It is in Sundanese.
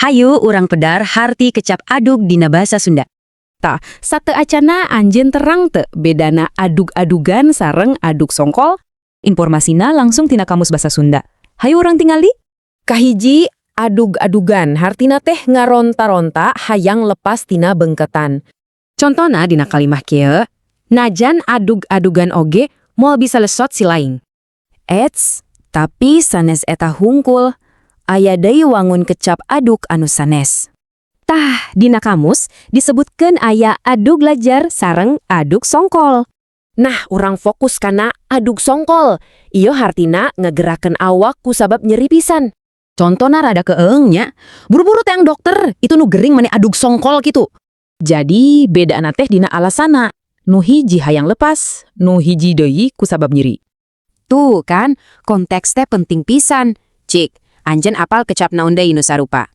Hayu urang pedar harti kecap adug dina bahasa Sunda. Tah, sateuacanna anjeun terang teu bedana adug-adugan sareng adug songkol? Informasina langsung tina Kamus Bahasa Sunda. Hayu urang tingali. Kahiji, adug-adugan hartina teh ngaronta-ronta hayang lepas tina bengketan. Contona dina kalimah kieu, najan adug-adugan oge moal bisa lesot si laing. Eits, tapi sanes eta hungkul, aya deui wangun kecap aduk anu sanes. Tah, dina kamus disebutkeun aya adug lajar sareng adug songkol. Nah, urang fokus kana adug songkol. Ieu hartina ngagerakeun awak kusabab nyeri pisan. Contona rada keeng nya, buru-buru teang dokter, itu nu gering mani adug songkol gitu. Jadi bedana teh dina alasana. Nu hiji hayang lepas, nu hiji deui kusabab nyeri. Tuh kan, konteks teh penting pisan. Cik, anjeun apal kecap naon deui nu sarupa?